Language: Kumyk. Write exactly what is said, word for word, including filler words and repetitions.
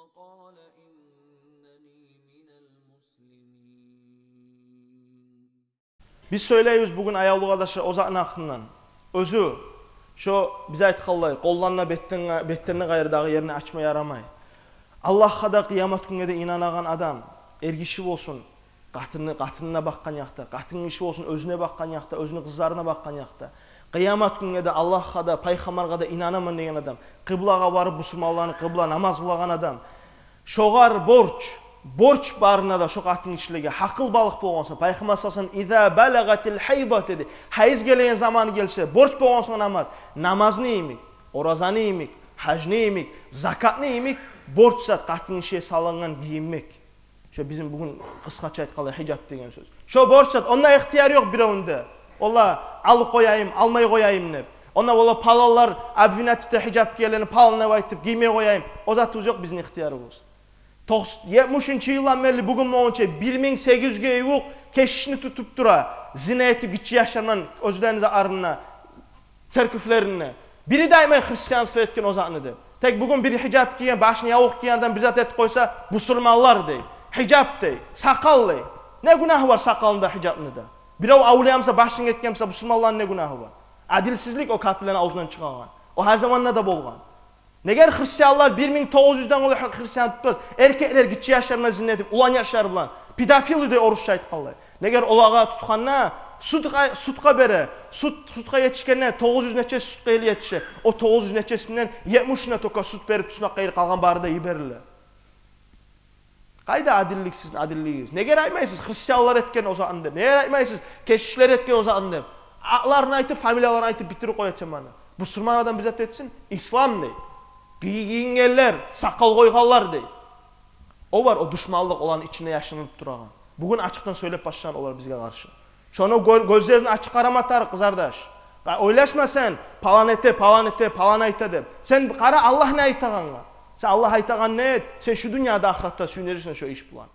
وقال إنني من المسلمين. Биз сёйлейбиз бугюн, аявлу къардашлар, о затны гьакъындан. Оьзю, шо биз айтгъанлай, къолларына, бетден, бетден къайры дагъы ерни ачма ярамай. Аллагьгъа да, къыямат гюнге де инанагъан адам, эргиши болсун, къатыны, къатынына бакъгъан якъда, къатынгиши болсун, оьзюне бакъгъан якъда, оьзюню къызларына бакъгъан якъда. Къыямат гюнге де, Аллагьгъа да, пайхаммаргъа да инанаман деген адам, къыблагъа барып, бусурманланы къыбла намаз къылагъан адам. Шогъар борч, борч барына да, шо къатынгишилеге, гьакъылбалыкъ болгъан сонг, пайхаммар саллаллагьу алайгьи ва саллам: «Иза балагъатил гьайда», — деди. Гьайыз гелеген заманы гелсе, борч болгъан сонг намаз, намазны йимик, оразаны йимик, гьажны йимик, закатны йимик, борч зат къатынгишиге салынгъан гийинмек. Шо бизин бугюн къысгъача айтгъанда гьижап деген сёз. Шо борч зат, онда ихтияр ёкъ биревню де. Ола алып къояйым, алмай къояйым деп. Онда ола паланлар обвинять эте гьижап гиегенлени, палан деп айтып, гиймей къояйым. О затыбыз ёкъ бизин ихтиярыбыз. Токъс-, етмишинчи йылдан берли бугюн болгъунча бир минг сегиз юзге ювукъ кешишни тутуп тура, зина этип, гиччи яшлар булан оьзлени арасында, церковлеринде. Бири де айтмай христианство этген о затны деп. Тек бугюн бир гьижап гийген, башына явлукъ гийген адам бир зат этип къойса, бусурманлар дей, гьижап дей, сакъал дей. Не гюнагьы бар сакъалында, гьижапны да? Бирев авлия буса, башын гетген буса, бусурманланы не гюнагьы бар? Адилсизлик о капирлени авзундан чыгъагъан. О гьар заманда да болгъан. Негер христианлар бир минг тогъуз юзден къолай христиан тутабыз? Эркеклер гиччи яшлар булан зина этип, улан яшлар булан, педофил дей орусча айтгъанлай. Негер олагъа тутгъанда, судгъа, судгъа бере, суд, судгъа етишгенде, тогъуз юз нечеси судгъа геле етише. О тогъуз юз нечесинден етмишине только суд берип, туснакъгъа гирип, къалгъан бары да йибериле. Къайда адиллик сизин, адиллигигиз? Негер айтмайсыз христианлар этген о затны деп? Негер айтмайсыз кешишлер этген о затны деп? Атларын айтып, фамилияларын айтып битирип къоя теманы. Бусурман адам бир зат этсин, ислам дей. Гий-, гийингенлер, сакъал къойгъанлар дей. О бар, о душманлыкъ оланы ичинде яшырынып турагъан. Бугюн ачыкъдан сёйлеп башлагъан олар бизге къаршы. Шону гё-, гёзлерин ачып къарама тарыкъ, къызардаш. Къа-, ойлашма сен, палан эте, палан эте, палан айта деп. Сен къара Аллагь не айтагъангъа. Сен Аллагь айтагъан не эт, сен шу дюньяда, ахыратда сююнежексен шо иш булан.